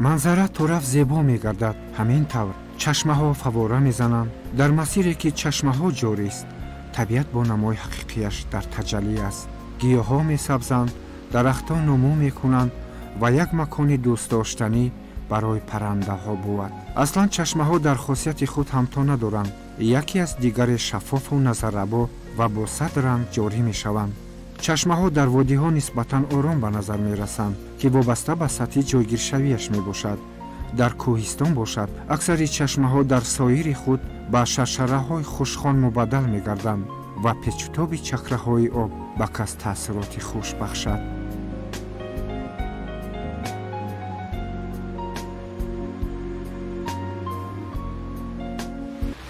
Манзара торафт зебо мегардад. Ҳамин тавр чашмаҳо фавора мезананд. Дар масире ки чашмаҳо ҷорист, табиат бо намои ҳақиқияш дар таҷаллӣ аст. Гиёҳҳо месабзанд, дарахтон нумӯ мекунанд ва як макони дӯстдоштанӣ барои паррандаҳо бувад. Аслан чашмаҳо дар хосияти худ ҳамто надоранд. Яке аз дигаре шаффофу назаррабо ва бо сад ранг ҷорӣ мешаванд. Чашмаҳо дар водиҳо нисбатан ором ба назар мерасанд, ки вобаста ба сатҳи ҷойгиршавиаш мебошад. Дар кӯҳистон бошад, аксари чашмаҳо дар соири худ ба шаршараҳои хушхон мубаддал мегарданд ва печутоби чакраҳои об ба кас таъсироти хуш бахшад.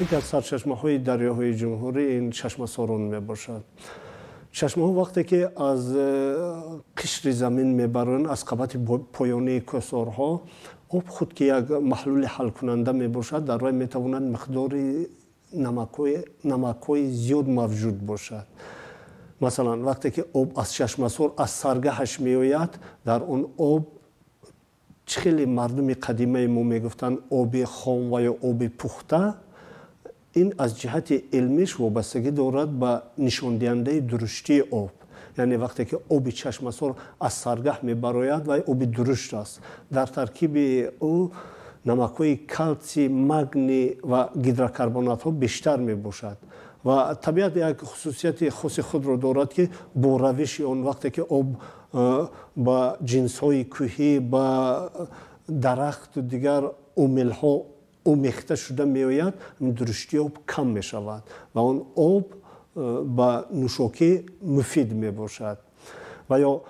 Яке аз сарчашмаҳои дарёҳои ҷумҳурӣ ин чашмасорон мебошад. Чашмаҳо вақте ки аз қишри замин мебароянд, аз қабати поёнии кӯҳсорҳо, об худ ки як маҳлули ҳалкунанда мебошад, дар вай метавонад миқдори намакҳои зиёд мавҷуд бошад. Масалан, вақте ки об аз чашмасор аз саргаҳаш меояд, дар он об чӣ хеле мардуми қадимаи мо мегуфтанд оби хом ва ё оби пухта, ин аз ҷиҳати илмиш вобастагӣ дорад ба нишондиҳандаи дуруштии об. Яъне вақте ки оби чашмасор аз саргаҳ мебарояд, вай оби дурушт аст. Дар таркиби ӯ намакҳои калсий, магний ва гидрокарбонатҳо бештар мебошад. Ва табиат як хусусияти хоси худро дорад, ки бо равиши он вақте ки об ба ҷинсҳои кӯҳӣ, ба дарахту дигар омилҳо омехта шуда меояд, дуруштии об кам мешавад ва он об ба нӯшокӣ муфид мебошад. Ва ё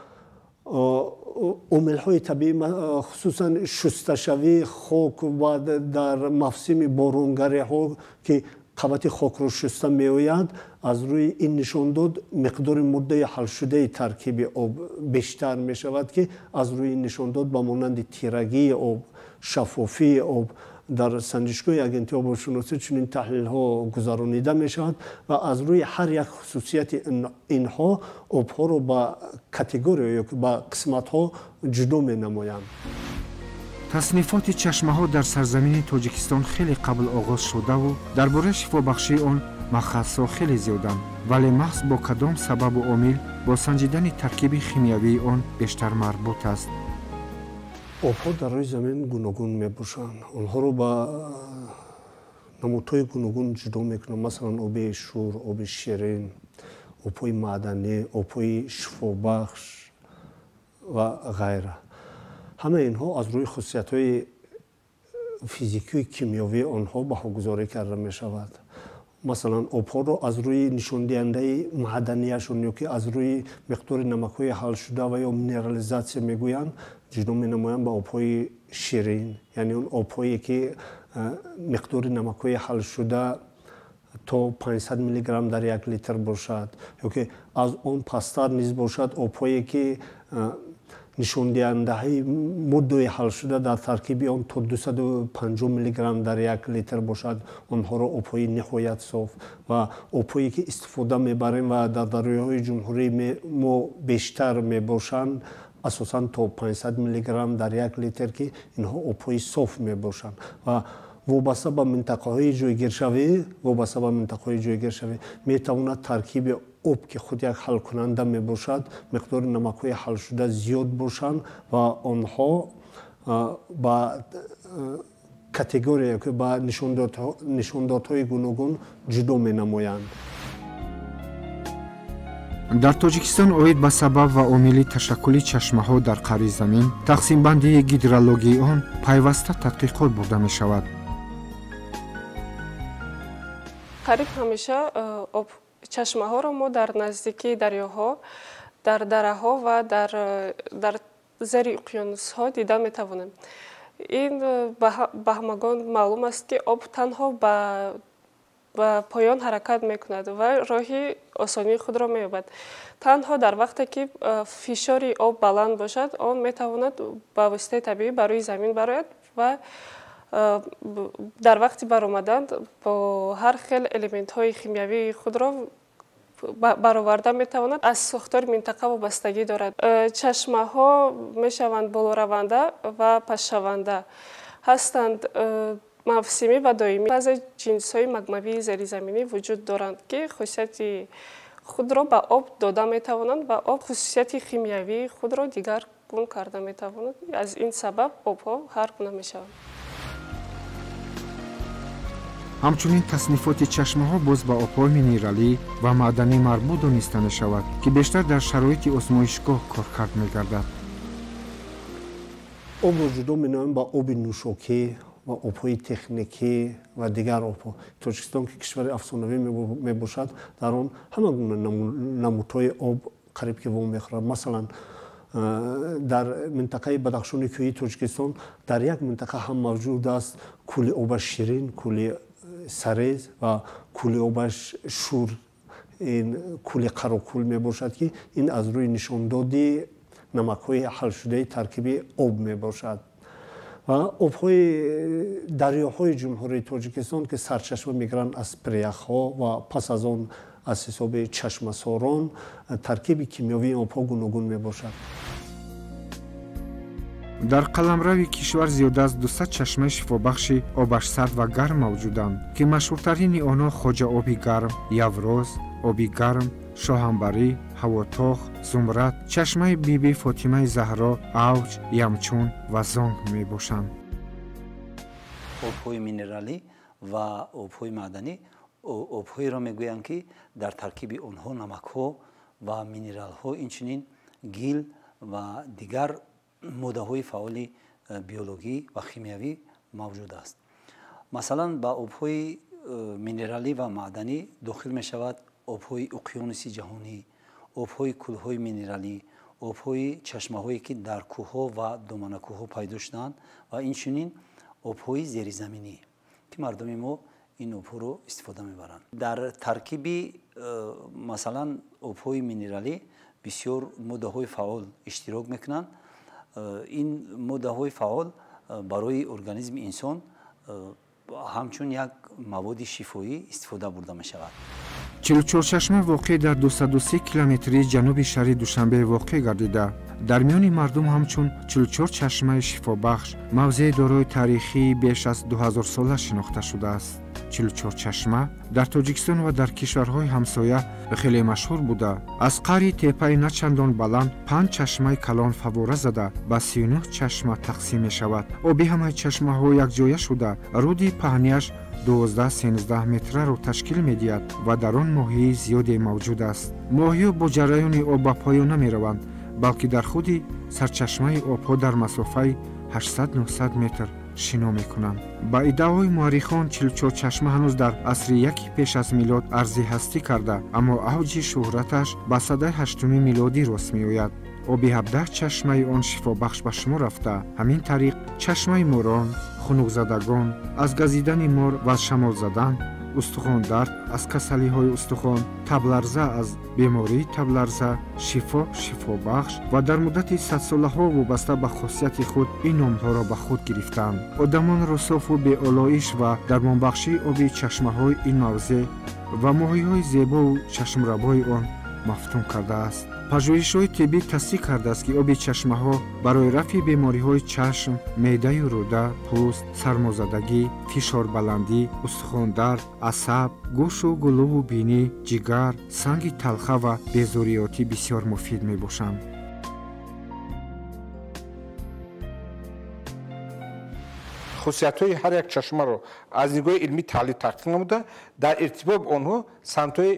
омилҳои табиӣ, хусусан шусташавии хок ва дар мавсими боронгариҳо ки қабати хокро шуста меояд, аз рӯи ин нишондод миқдори муддаи ҳалшудаи таркиби об бештар мешавад, ки аз рӯи ин нишондод ба монанди тирагии об, шаффофии об дар санҷишгоҳи агентии обшиносӣ чунин таҳлилҳо гузаронида мешавад ва аз рӯи ҳар як хусусияти инҳо обҳоро ба категория ё ба қисматҳо ҷудо менамоянд. Таснифоти чашмаҳо дар сарзамини Тоҷикистон хеле қабл оғоз шудаву дар бораи шифобахшии он махазҳо хеле зиёданд, вале маҳз бо кадом сабабу омил бо санҷидани таркиби химиявии он бештар марбут аст. Обҳо дар рӯи замин гуногун мебошанд. Онҳоро ба намудҳои гуногун ҷудо мекунанд. Масалан, оби шур, оби ширин, обҳои маъданӣ, обҳои шифобахш ва ғайра. Ҳамаи инҳо аз рӯи хусусиятҳои физикию кимиёвии онҳо баҳогузорӣ карда мешавад. Масалан, обҳоро аз рӯи нишондиҳандаи маъданияшон ё ки аз рӯи миқдори намакҳои ҳалшуда ва ё минерализатсия мегӯянд, ҷудо менамоянд ба обҳои ширин, яъне он обҳое ки миқдори намакҳои ҳалшуда то 500 миллиграмм дар як литр бошад, ё ки аз он пасттар низ бошад обҳое ки нишондиҳандаҳои муддаи ҳалшуда дар таркиби он то 250 миллиграмм дар як литр бошад, онҳоро обҳои ниҳоят соф ва обҳое ки истифода мебарем ва дар дарёҳои ҷумҳурии мо бештар мебошанд, асосан то 500 миллиграмм дар як литр, ки инҳо обҳои соф мебошанд. Ва вобаста ба минтақаҳои ҷойгиршавӣ метавонад таркиби об ки худ як ҳалкунанда мебошад, миқдори намакҳои ҳалшуда зиёд бошанд ва онҳо ба категория, ба нишондодҳои гуногун ҷудо менамоянд. Дар Тоҷикистон оид ба сабаб ва омили ташаккули чашмаҳо дар қаъри замин, тақсимбандии гидрологии он пайваста тадқиқот бурда мешавад. Қариб ҳамеша об чашмаҳоро мо дар наздикии дарёҳо, дар дараҳо ва дар зери уқёнусҳо дида метавонем. Ин ба ҳамагон маълум аст, ки об танҳо ба поён ҳаракат мекунад ва роҳи осонии худро меёбад. Танҳо дар вақте ки фишори об баланд бошад, он метавонад ба воситаи табиӣ ба рӯи замин барояд ва дар вақти баромадан бо ҳар хел элементҳои химиявии худро бароварда метавонад, аз сохтори минтақа вобастагӣ дорад. Чашмаҳо мешаванд болораванда ва пастшаванда. Ҳастанд мавсимӣ ва доимӣ. Баъзе ҷинсҳои магмавии зеризаминӣ вуҷуд доранд, ки хусусияти худро ба об дода метавонанд ва об хусусияти химиявии худро дигаргун карда метавонад. Аз ин сабаб обҳо ҳар гуна мешаванд. Ҳамчунин таснифоти чашмаҳо боз ба обҳои минералӣ ва маъданӣ марбут дониста мешавад, ки бештар дар шароити озмоишгоҳ коркард мегардад. Обро ҷудо менамоем ба оби нӯшокӣ ва обҳои техникӣ ва дигар обҳо. Тоҷикистон, ки кишвари афсонавӣ мебошад, дар он ҳама гуна намудҳои об қариб ки вомехӯрад. Масалан, дар минтақаи Бадахшони кӯҳии Тоҷикистон дар як минтақа ҳам мавҷуд аст кӯли обаш ширин, кӯли сарез ва кӯли обаш шур, ин кӯли Қарокӯл мебошад, ки ин аз рӯи нишондоди намакҳои ҳалшудаи таркиби об мебошад. Ва обҳои дарёҳои Ҷумҳурии Тоҷикистон, ки сарчашма мегиранд аз пиряхҳо ва пас аз он аз ҳисоби чашмасорон, таркиби кимиёвии обҳо гуногун мебошад. Дар қаламрави кишвар зиёда аз 200 чашмаи шифобахши обаш сард ва гарм мавҷуданд, ки машҳуртарини онҳо Хоҷа оби гарм, Явроз, оби гарм, Шоҳамбарӣ, Ҳавотоғ, Зумрад, чашмаи Биби Фотимаи Заҳро, Авҷ, Ямчун ва Зонг мебошанд. Обҳои минералӣ ва обҳои маъданӣ обҳоеро мегӯянд, ки дар таркиби онҳо намакҳо ва минералҳо, инчунин гил ва дигар моддаҳои фаъоли биологӣ ва химиявӣ мавҷуд аст. Масалан, ба обҳои минералӣ ва маъданӣ дохил мешавад обҳои уқёнуси ҷаҳонӣ, обҳои кӯлҳои минералӣ, обҳои чашмаҳое, ки дар кӯҳҳо ва доманакӯҳҳо пайдо шуданд ва инчунин обҳои зеризаминӣ, ки мардуми мо ин обҳоро истифода мебаранд. Дар таркиби масалан обҳои минералӣ бисёр моддаҳои фаъол иштирок мекунанд. Ин моддаҳои фаъол барои организми инсон ҳамчун як маводи шифоӣ истифода бурда мешавад. 44 чашма воқеъ дар 203 километри ҷануби шаҳри Душанбе воқеъ гардида, дар миёни мардум ҳамчун 44 чашмаи шифобахш мавзеи дорои таърихии беш аз 2000 сола шинохта шудааст. 44 чашма дар Тоҷикистон ва дар кишварҳои ҳамсоя хеле машҳур буда, аз қаъри теппаи начандон баланд 5 чашмаи калон фаввора зада ба 39 чашма тақсим мешавад. Оби ҳамаи чашмаҳо якҷоя шуда, руди паҳнияш 12-13 метраро ташкил медиҳад ва дар он моҳии зиёде мавҷуд аст. Моҳиҳо бо ҷараёни об ба поён намераванд, балки дар худи сарчашмаи обҳо дар масофаи 800-900 метр шино мекунанд. Ба иддаои муаррихон, 44 чашма ҳанӯз дар асри яки пеш аз милод арзи ҳастӣ карда, аммо авҷи шӯҳраташ ба садаи ҳаштуми милодӣ рост меояд. Оби 17 чашмаи он шифобахш ба шумор рафта. Ҳамин тариқ чашмаи морон, хунукзадагон, аз газидани мор ва аз шамол задан, устухондард аз касалиҳои устухон, табларза аз бемории табларза, шифо шифобахш ва дар муддати садсолаҳо вобаста ба хосияти худ ин номҳоро ба худ гирифтанд. Одамонро софу беолоиш ва дармонбахшии оби чашмаҳои ин мавзеъ ва моҳиҳои зебову чашмрабои он мафтун кардааст. Пажӯҳишҳои тиббӣ тасдиқ кардааст, ки оби чашмаҳо барои рафъи бемориҳои чашм, меъдаю рӯда, пӯст, сармозадагӣ, фишорбаландӣ, устухондард, асаб, гӯшу гулӯву бинӣ, ҷигар, санги талха ва безориётӣ бисёр муфид мебошанд. Хусусиятҳои ҳар як чашмаро аз нигоҳи илмӣ таҳлил таҳқиқ намуда, дар иртибот бо онҳо самтҳои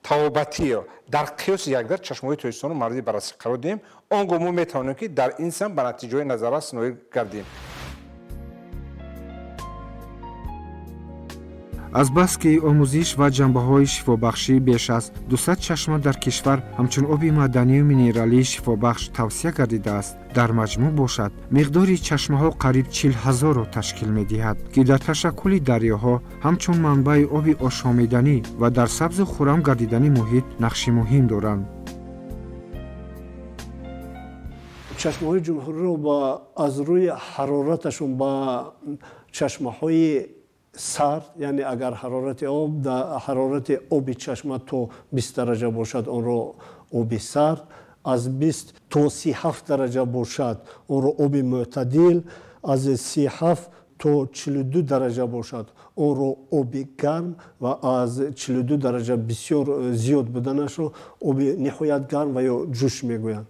тавобатиро дар қиёси якдигар чашмаҳои Тоҷикистонро мавриди баррасӣ қарор диҳем. Он гоҳ мо метавонем, ки дар ин самт ба натиҷаҳои назаррас ноил гардем. Азбаски омӯзиш ва ҷанбаҳои шифобахшӣ беш аз 200 чашма дар кишвар ҳамчун оби маъданию минералии шифобахш тавсия гардидааст, дар маҷмӯъ бошад миқдори чашмаҳо қариб 40 ҳазорро ташкил медиҳад, ки дар ташаккули дарёҳо ҳамчун манбаи оби ошомиданӣ ва дар сабзу хуррам гардидани муҳит нақши муҳим доранд. Чашмаҳои ҷумҳуриро аз рӯи ҳарораташон ба чашмаҳои Сард, яъне агар ҳарорати оби чашма то 20 дараҷа бошад, онро оби сард, аз 20 то 37 дараҷа бошад, онро оби мӯътадил, аз 37 то 42 дараҷа бошад, онро оби гарм ва аз 42 дараҷа бисёр зиёд буданашро оби ниҳоят гарм ва ё ҷӯш мегӯянд.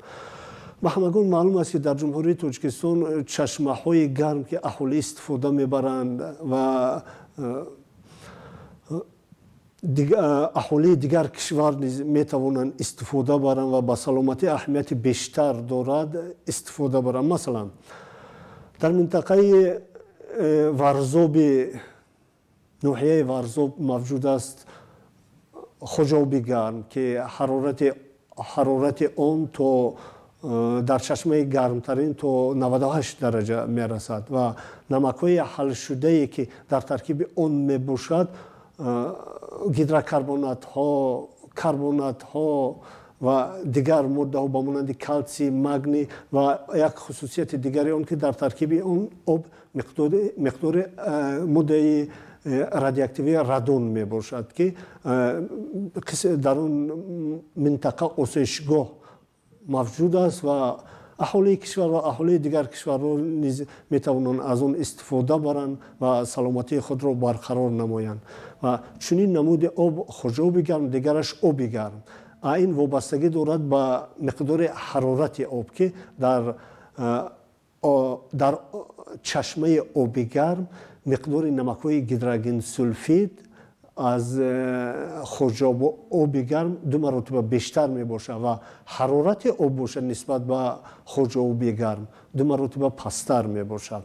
Ба ҳамагон маълум аст, ки дар Ҷумҳурии Тоҷикистон чашмаҳои гарм, ки аҳолӣ истифода мебаранд ва аҳолии дигар кишвар низ метавонанд истифода баранд ва ба саломатӣ аҳамияти бештар дорад истифода баранд. Масалан, дар минтақаи Варзоби ноҳияи Варзоб мавҷуд аст хоҷоби гарм, ки ҳарорати он то дар чашмаи гармтарин то 98 дараҷа мерасад ва намакҳои ҳалшудае, ки дар таркиби он мебошад, гидрокарбонатҳо, карбонатҳо ва дигар моддаҳо ба монанди калсий, магний ва як хусусияти дигари он, ки дар таркиби он об миқдори моддаи радиоактивии радон мебошад, ки дар он минтақа осоишгоҳ мавҷуд аст ва аҳолии кишвар ва аҳолии дигар кишварҳо низ метавонанд аз он истифода баранд ва саломатии худро барқарор намоянд. Ва чунин намуди об хоҷоби гарм, дигараш оби гарм. Ин вобастагӣ дорад ба миқдори ҳарорати об, ки дар чашмаи оби гарм миқдори намакҳои гидрогенсулфид аз хоҷоби оби гарм 2 маротиба бештар мебошад ва ҳарорати об бошад нисбат ба хоҷоби гарм 2 маротиба пасттар мебошад.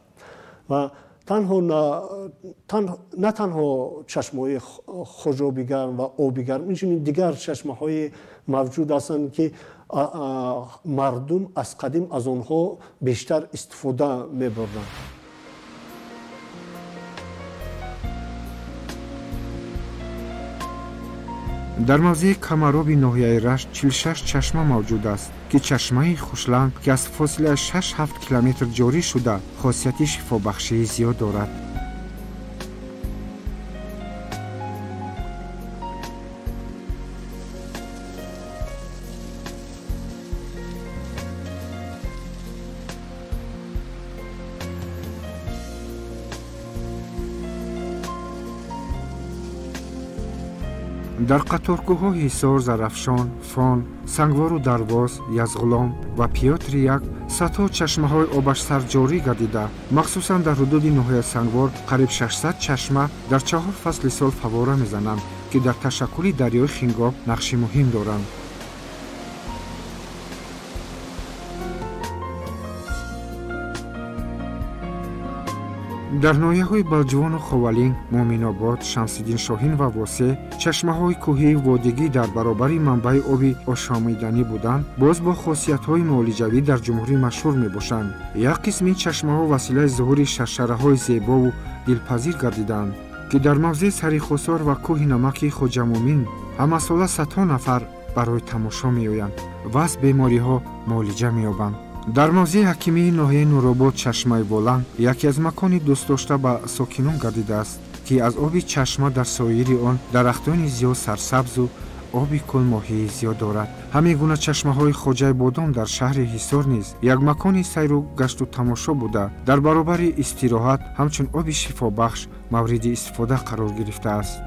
Ва на танҳо чашмаҳои хоҷоби гарм ва оби гарм, инчунин дигар чашмаҳои мавҷуд ҳастанд, ки мардум аз қадим аз онҳо бештар истифода мебурданд. Дар мавзеи Камароби ноҳияи Рашт 46 чашма мавҷуд аст, ки чашмаи Хушланг, ки аз фосилаи 6-7 километр ҷорӣ шуда, хосияти шифобахшии зиёд дорад. Дар қаторкӯҳҳо Ҳисор, Зарафшон, Фон, Сангвору Дарвоз, Язғулом ва Пётри як садҳо чашмаҳои обашсар ҷорӣ гардида, махсусан дар ҳудуди ноҳияи Сангвор қариб 600 чашма дар 4 фасли сол фаввора мезананд, ки дар ташаккули дарёи Хингоб нақши муҳим доранд. Дар ноҳияҳои Балҷувону Ховалинг, Муъминобод, Шамсиддин Шоҳин ва Восе чашмаҳои кӯҳии водигӣ дар баробари манбаи оби ошомиданӣ буданд, боз бо хосиятҳои муолиҷавӣ дар ҷумҳурӣ машҳур мебошанд. Як қисми ин чашмаҳо василаи зуҳури шаршараҳои зебову дилпазир гардиданд, ки дар мавзеи Сарихосор ва кӯҳи намаки Хоҷамумин ҳамасола садҳо нафар барои тамошо меоянд ва аз бемориҳо муолиҷа меёбанд. Дар мавзеи ҳакимии ноҳияи Нуробод чашмаи Боланд яке аз макони дӯстдошта ба сокинон гардидааст, ки аз оби чашма дар соири он дарахтони зиёд сарсабзу оби кӯлмоҳии зиёд дорад. Ҳамин гуна чашмаҳои Хоҷаи Бодом дар шаҳри Ҳисор низ як макони сайру гашту тамошо буда, дар баробари истироҳат ҳамчун оби шифобахш мавриди истифода қарор гирифтааст.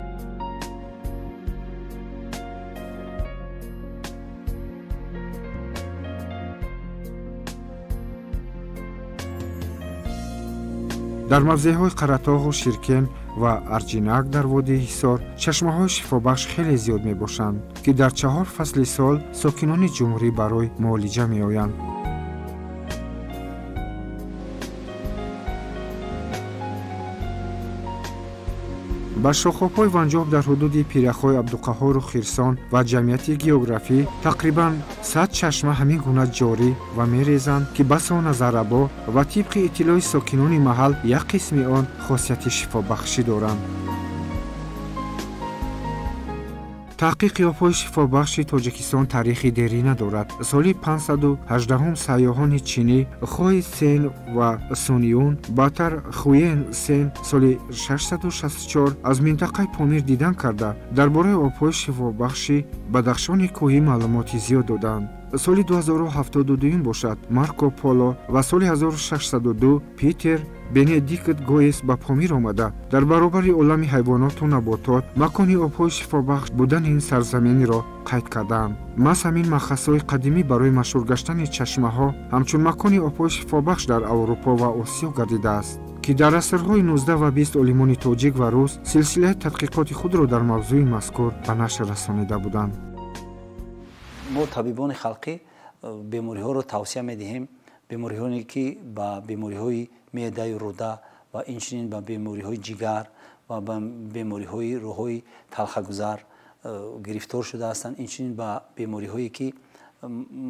Дар мавзеъҳои Қаратоғу Ширкен ва Арҷинак дар водии Ҳисор чашмаҳои шифобахш хеле зиёд мебошанд, ки дар 4 фасли сол сокинони ҷумҳурӣ барои муолиҷа меоянд. Ба шохобҳои Ванҷоб дар ҳудуди пиряхҳои Абдуқаҳору Хирсон ва ҷамъияти географӣ тақрибан 100 чашма ҳамин гуна ҷорӣ ва мерезанд, ки басо назаррабо ва тибқи иттилои сокинони маҳал як қисми он хосияти шифобахшӣ доранд. Таҳқиқи обҳои шифобахши Тоҷикистон таърихи дерина дорад. Соли 518 сайёҳони чинӣ Хой Сен ва Сунюн, баъдтар Хуен Сен соли 664 аз минтақаи Помир дидан карда, дар бораи обҳои шифобахши Бадахшони кӯҳӣ маълумоти зиёд доданд. Соли 2072 бошад Марко Поло ва соли 1602 Питер Бенедикт Гоес ба Помир омада, дар баробари олами ҳайвоноту наботот макони обҳои шифобахш будани ин сарзаминро қайд карданд. Маҳз ҳамин махасҳои қадимӣ барои машҳур гаштани чашмаҳо ҳамчун макони обҳои шифобахш дар Аврупо ва Осиё гардидааст, ки дар асрҳои 19 ва 20 олимони тоҷик ва рус силсилаи тадқиқоти худро дар мавзӯи мазкур ба нашр расонида буданд. Мо табибони халқӣ бемориҳоро тавсия медиҳем, бемориҳое ки ба бемориҳои меъдаю рӯда ва инчунин ба бемориҳои ҷигар ва ба бемориҳои роҳҳои талхагузар гирифтор шуда ҳастанд, инчунин ба бемориҳое ки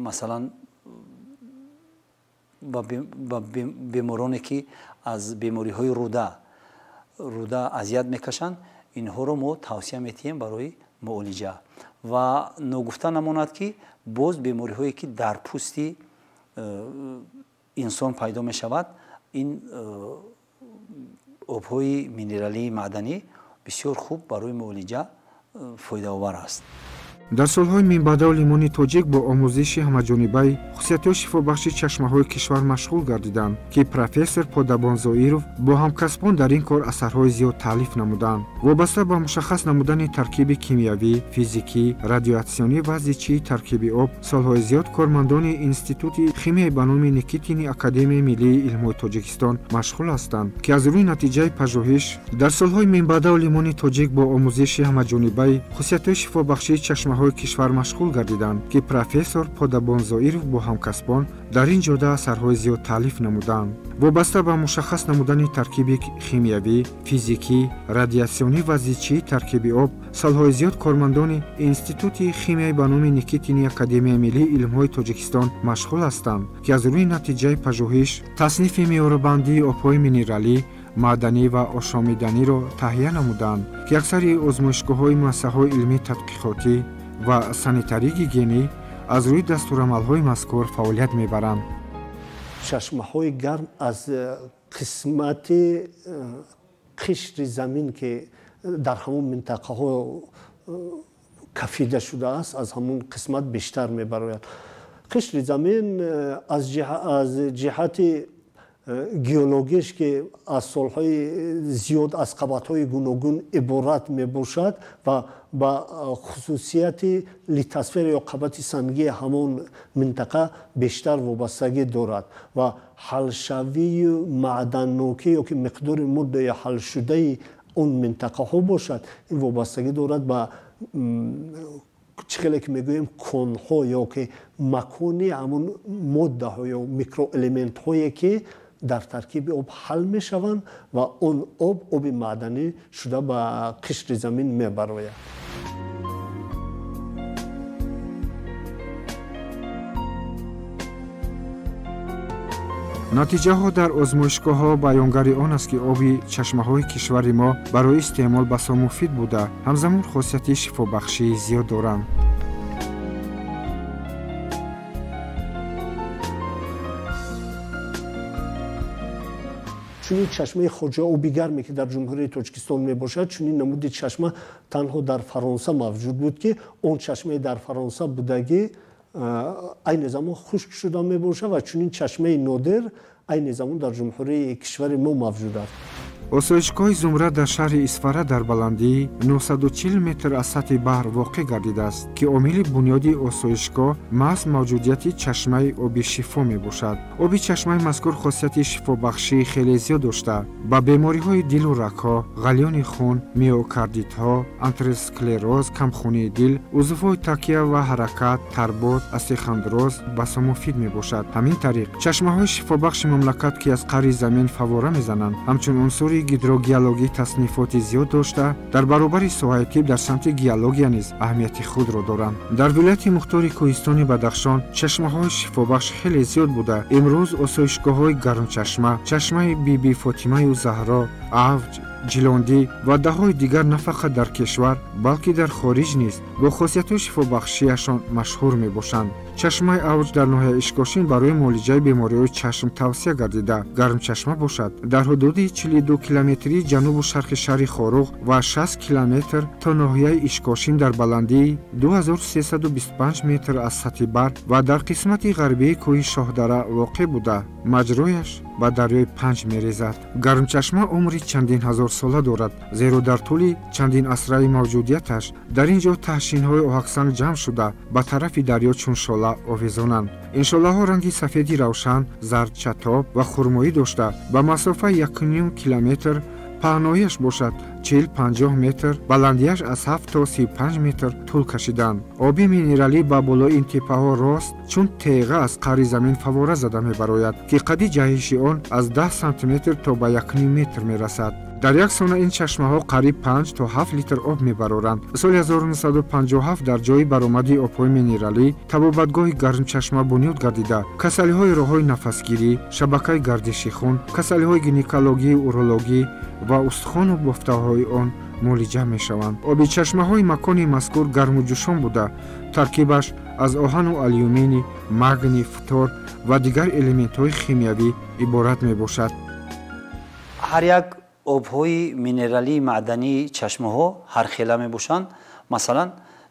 масалан ба бемороне ки аз бемориҳои рӯда азият мекашанд, инҳоро мо тавсия медиҳем барои муолиҷа. Ва ногуфта намонад ки боз бемориҳое ки дар пӯсти инсон пайдо мешавад, ин обҳои минералии маъданӣ бисёр хуб барои муолиҷа фоидаовар аст. Дар солҳои минбаъда олимони тоҷик бо омӯзиши ҳамаҷонибаи хусусиятҳои шифобахши чашмаҳои кишвар машғул гардиданд, ки профессор Подабон Зоиров бо ҳамкасбон дар ин кор асарҳои зиёд таълиф намуданд. Вобаста ба мушаххас намудани таркиби кимиёвӣ, физикӣ, радиатсионӣ ва зичии таркиби об солҳои зиёд кормандони Институти химияи ба номи Никитини Академияи миллии илмҳои Тоҷикистон машғул ҳастанд, ки аз рӯи натиҷаи пажӯҳиш дар солҳои минбаъда олимони тоҷик бо омӯзиши ҳамаҷонибаи хусусиятҳои шифобахшии чашмаҳои кишвар машғул гардиданд, ки профессор Подабон Зоиров бо ҳамкасбон дар ин ҷода асарҳои зиёд таълиф намуданд. Вобаста ба мушаххас намудани таркиби химиявӣ, физикӣ, радиатсионӣ ва зичии таркиби об солҳои зиёд кормандони Институти химияи ба номи Никитини Академияи миллии илмҳои Тоҷикистон машғул ҳастанд, ки аз рӯи натиҷаи пажӯҳиш таснифи меъёрбандии обҳои минералӣ, маъданӣ ва ошомиданиро таҳия намуданд, ки аксари озмоишгоҳҳои муассисаҳои илмии тадқиқотӣ ва санитарӣ гигиенӣ аз рӯи дастурамалҳои мазкур фаъолият мебаранд. Чашмаҳои гарм аз қисмати қишри замин, ки дар ҳамон минтақаҳо кафида шудааст, аз ҳамон қисмат бештар мебарояд. Қишри замин аз ҷиҳати геологиш, ки аз солҳои зиёд аз қабатҳои гуногун иборат мебошад ва ба хусусияти литосфера ё қабати сангии ҳамон минтақа бештар вобастагӣ дорад ва ҳалшавию маъданнокӣ ё ки миқдори моддаи ҳалшудаи он минтақаҳо бошад, ин вобастагӣ дорад ба чӣ хеле ки мегӯем конҳо ё ки макони ҳамон моддаҳо ё микроэлементҳое ки дар таркиби об ҳал мешаванд ва он об оби маъданӣ шуда ба қишри замин мебарояд. Натиҷаҳо дар озмоишгоҳҳо баёнгари он аст, ки оби чашмаҳои кишвари мо барои истеъмол басо муфид буда, ҳамзамон хосияти шифобахшии зиёд доранд. Чунин чашмаи Хоҷа оби гарме, ки дар Ҷумҳурии Тоҷикистон мебошад, чунин намуди чашма танҳо дар Фаронса мавҷуд буд, ки он чашмаи дар Фаронса будагӣ айни замон хушк шуда мебошад ва чунин чашмаи нодир айни замон дар ҷумҳурии кишвари мо мавҷуд аст. Осоишгоҳи Зумра дар шаҳри Исфара дар баландии 940 метр аз сатҳи баҳр воқеъ гардидааст, ки омили бунёди осоишгоҳ маҳз мавҷудияти чашмаи оби шифо мебошад. Оби чашмаи мазкур хосияти шифобахшии хеле зиёд дошта, ба бемориҳои дилу рагҳо, ғалёни хун, миокардитҳо, атеросклероз, камхунии дил, узвҳои такя ва ҳаракат, тарбот, остеохондроз басо муфид мебошад. Ҳамин тариқ чашмаҳои шифобахши мамлакат, ки аз қаъри замин фаввора мезананд, ҳамчун унсури гидрогеологӣ таснифоти зиёд дошта, дар баробари соҳаи тиб дар самти геология низ аҳамияти худро доранд. Дар вилояти мухтори кӯҳистони Бадахшон чашмаҳои шифобахш хеле зиёд буда, имрӯз осоишгоҳҳои Гармчашма, чашмаи Биби Фотимаю Заҳро, Авҷ, Ҷилондӣ ва даҳҳои дигар на фақат дар кишвар, балки дар хориҷ низ бо хосиятҳои шифобахшиашон машҳур мебошанд. Чашмаи Авҷ дар ноҳияи Ишкошим барои муолиҷаи бемориҳои чашм тавсия гардида, Гармчашма бошад дар ҳудуди 42 километрии ҷанубу шарқи шаҳри Хоруғ ва 60 километр то ноҳияи Ишкошим дар баландии 2325 метр аз сатҳи баҳр ва дар қисмати ғарбии кӯҳи Шоҳдара воқеъ буда, маҷрояш ба дарёи Панҷ мерезад. Гармчашма умри чандин ҳазорсола дорад, зеро дар тӯли чандин асраи мавҷудияташ дар ин ҷо таҳшинҳои оҳаксанг ҷамъ шуда ба тарафи дарё чун шола овезонанд. Ин шолаҳо ранги сафеди равшан, зард, чатоб ва хурмоӣ дошта ба масофаи 1,5 километр, паҳнояш бошад 40-50 метр, баландияш аз 7 то 35 метр тӯл кашиданд. Оби минералӣ ба болои ин теппаҳо рост чун теға аз қаъри замин фавора зада мебарояд, ки қадди ҷаҳиши он аз 10 сантиметр то ба 1,5 метр мерасад. Дар як сона ин чашмаҳо қариб 5 то 7 литр об мебароранд. Соли 1957 дар ҷои баромади обҳои минералӣ табобатгоҳи Гармчашма бунёд гардида, касалиҳои роҳҳои нафасгирӣ, шабакаи гардиши хун, касалиҳои гинекологию урологӣ ва устухону бофтаҳои он муолиҷа мешаванд. Оби чашмаҳои макони мазкур гарму ҷӯшон буда, таркибаш аз оҳану алюминий, магний, фтор ва дигар элементҳои химиявӣ иборат мебошад. Ҳар як обҳои минералии маъдании чашмаҳо ҳархела мебошанд. Масалан,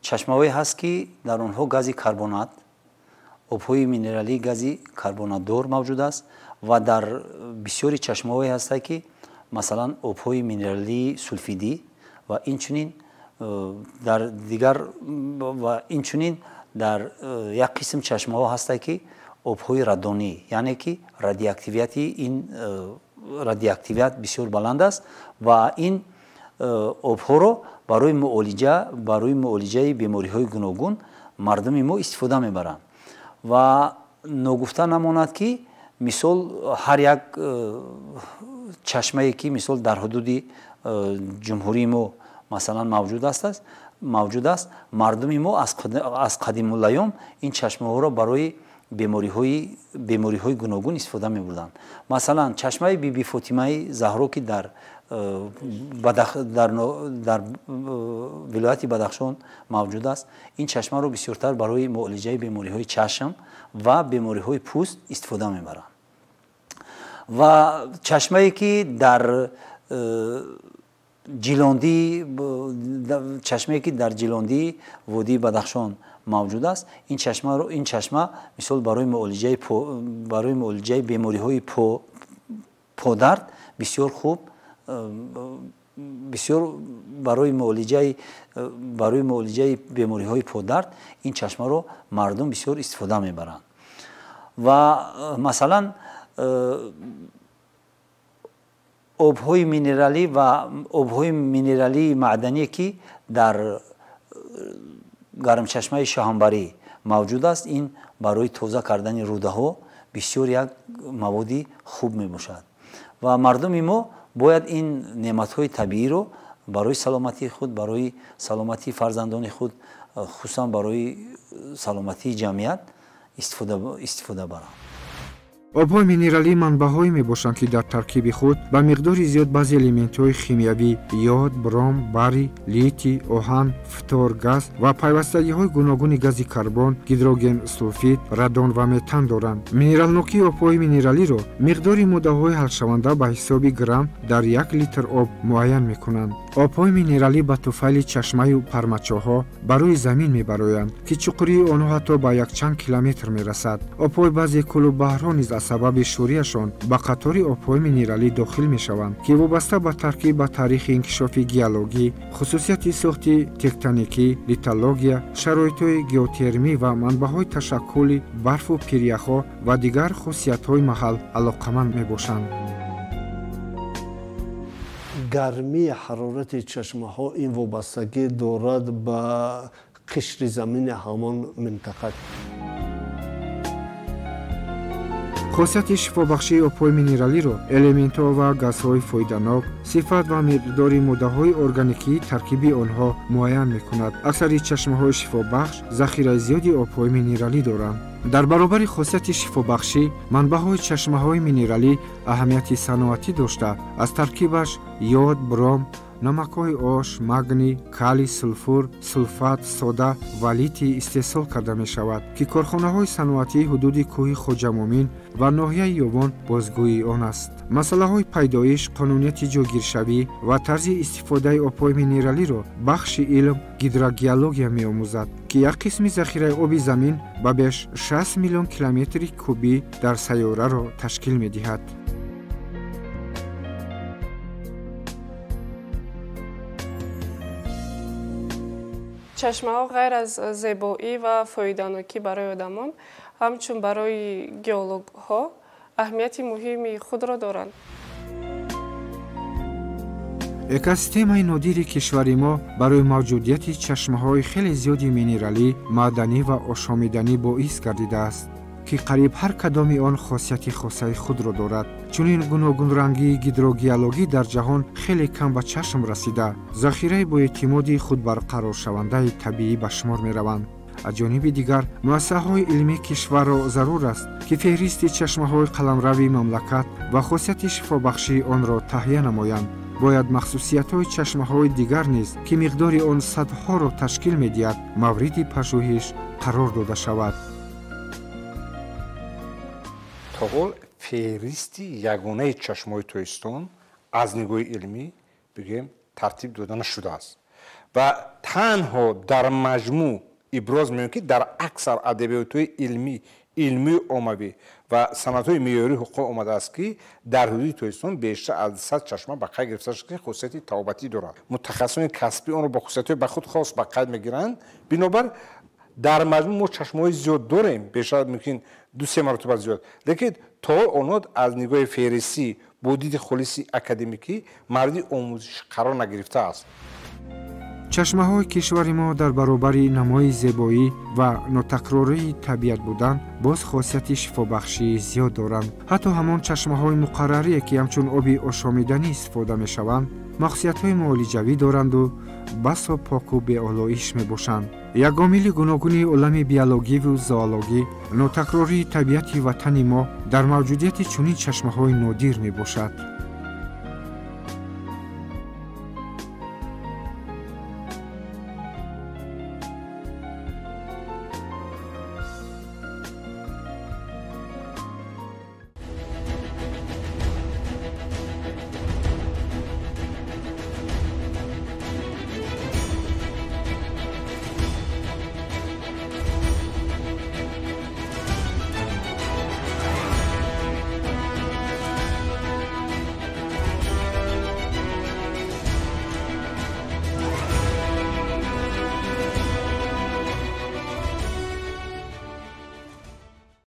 чашмаҳое ҳаст, ки дар онҳо гази карбонат, обҳои минералии гази карбонатдор мавҷуд аст ва дар бисёри чашмаҳое ҳастанд, ки масалан обҳои минералии сулфидӣ ва инчунин дар дигар ва инчунин дар як қисм чашмаҳо ҳастанд, ки обҳои радонӣ, яъне ки радиоактивияти ин радиоактивият бисёр баланд аст ва ин обҳоро барои муолиҷаи бемориҳои гуногун мардуми мо истифода мебаранд. Ва ногуфта намонад, ки мисол ҳар як чашмае, ки мисол дар ҳудуди ҷумҳурии мо масалан мавҷуд аст, мардуми мо аз қадимулайём ин чашмаҳоро барои бемориҳои гуногун истифода мебурданд. Масалан, чашмаи Биби Фотимаи Заҳро, ки дар вилояти Бадахшон мавҷуд аст, ин чашмаро бисёртар барои муолиҷаи бемориҳои чашм ва бемориҳои пӯст истифода мебаранд. Ва чашмае, ки дар Ҷилондии водии Бадахшон мавҷуд аст, ин чашма мисол барои муолиҷаи бемориҳои подард бисёр хуб, бисёр барои муолиҷаи бемориҳои подард ин чашмаро мардум бисёр истифода мебаранд. Ва масалан обҳои минералӣ ва обҳои минералии маъдание, ки дар Гармчашмаи Шоҳанбарӣ мавҷуд аст, ин барои тоза кардани рӯдаҳо бисёр як маводи хуб мебошад. Ва мардуми мо бояд ин неъматҳои табииро барои саломатии худ, барои саломатии фарзандони худ, хусусан барои саломатии ҷамъият истифода баранд. Обҳои минералӣ манбаъҳое мебошанд, ки дар таркиби худ ба миқдори зиёд баъзе элементҳои химиявӣ йод, бром, барий, литий, оҳан, фтор, газ ва пайвастагиҳои гуногуни гази карбон, гидроген, сулфид, радон ва метан доранд. Минералнокии обҳои минералиро миқдори моддаҳои ҳалшаванда ба ҳисоби грамм дар 1 литр об муайян мекунанд. Обҳои минералӣ ба туфайли чашмаю пармачоҳҳо ба рӯи замин мебароянд, ки чуқурии онҳо ҳатто ба якчанд километр мерасад. Обҳои баъзе кӯлу баҳрҳо низ аз сабаби шӯрияшон ба қатори обҳои минералӣ дохил мешаванд, ки вобаста ба таркиб ба таърихи инкишофи геологӣ, хусусияти сохти тектоникӣ, литология, шароитҳои геотермӣ ва манбаъҳои ташаккули барфу пиряхҳо ва дигар хусусиятҳои маҳал алоқаманд мебошанд. Гармии ҳарорати чашмаҳо ин вобастагӣ дорад ба қишри замини ҳамон минтақа. Хосияти шифобахшии обҳои минералиро элементҳо ва газҳои фоиданок, сифат ва миқдори моддаҳои органикии таркиби онҳо муайян мекунад. Аксари чашмаҳои шифобахш захираи зиёди обҳои минералӣ доранд. Дар баробари хосияти шифобахшӣ, манбаъҳои чашмаҳои минералӣ аҳамияти саноатӣ дошта, аз таркибаш йод, бром, намакҳои ош, магний, калий, сулфур, сулфат, сода ва литий истеҳсол карда мешавад, ки корхонаҳои саноатии ҳудуди кӯҳи Хоҷамумин ва ноҳияи Ёвон бозгӯии он аст. Масъалаҳои пайдоиш, қонунияти ҷойгиршавӣ ва тарзи истифодаи обҳои минералиро бахши илм гидрогеология меомӯзад, ки як қисми захираи оби замин ба беш 60 миллион километри кубӣ дар сайёраро ташкил медиҳад. Чашмаҳо ғайр аз зебоӣ ва фоиданокӣ барои одамон, ҳамчун барои геологҳо аҳамияти муҳими худро доранд. Экосистемаи нодири кишвари мо барои мавҷудияти чашмаҳои хеле зиёди минералӣ, маъданӣ ва ошомиданӣ боис гардидааст, ки қариб ҳар кадоми он хосияти хосаи худро дорад. Чунин гуногунрангии гидрогеологӣ дар ҷаҳон хеле кам ба чашм расида, захираи боэътимоди худбарқароршавандаи табиӣ ба шумор мераванд. Аз ҷониби дигар, муассисаҳои илмии кишварро зарур аст, ки феҳристи чашмаҳои қаламрави мамлакат ва хосияти шифобахшии онро таҳия намоянд. Бояд махсусиятҳои чашмаҳои дигар низ, ки миқдори он садҳоро ташкил медиҳад, мавриди пажӯҳиш қарор дода шавад. То ҳол феҳристи ягонаи чашмаҳои Тоҷикистон аз нигоҳи илмӣ бигӯем тартиб дода нашудааст ва танҳо дар маҷмӯъ иброз меёбем, ки дар аксар адабиётҳои илмӣ, илмию оммавӣ ва санадҳои меъёрии ҳуқуқ омадааст, ки дар ҳудуди Тоҷикистон бештар аз 100 чашма ба қайд гирифта шуд, ки хусусияти тавбатӣ дорад. Мутахассисони касбӣ онро бо хусусиятҳои ба худ хос ба қайд мегиранд. Бинобар дар маҷмӯъ мо чашмаҳои зиёд дорем, бештар мумкин 2-3 маротиба зиёд, лекин то онҳо аз нигоҳи феҳристӣ бо диди холиси академикӣ мавриди омӯзиш қарор нагирифтааст. Чашмаҳои кишвари мо дар баробари намои зебоӣ ва нотакрории табиат будан боз хосияти шифобахшии зиёд доранд. Ҳатто ҳамон чашмаҳои муқаррарие, ки ҳамчун оби ошомиданӣ истифода мешаванд, махсусиятҳои муолиҷавӣ доранду басо поку беолоиш мебошанд. Як омили гуногуни олами биологиву зоологӣ, нотакрории табиати ватани мо дар мавҷудияти чунин чашмаҳои нодир мебошад.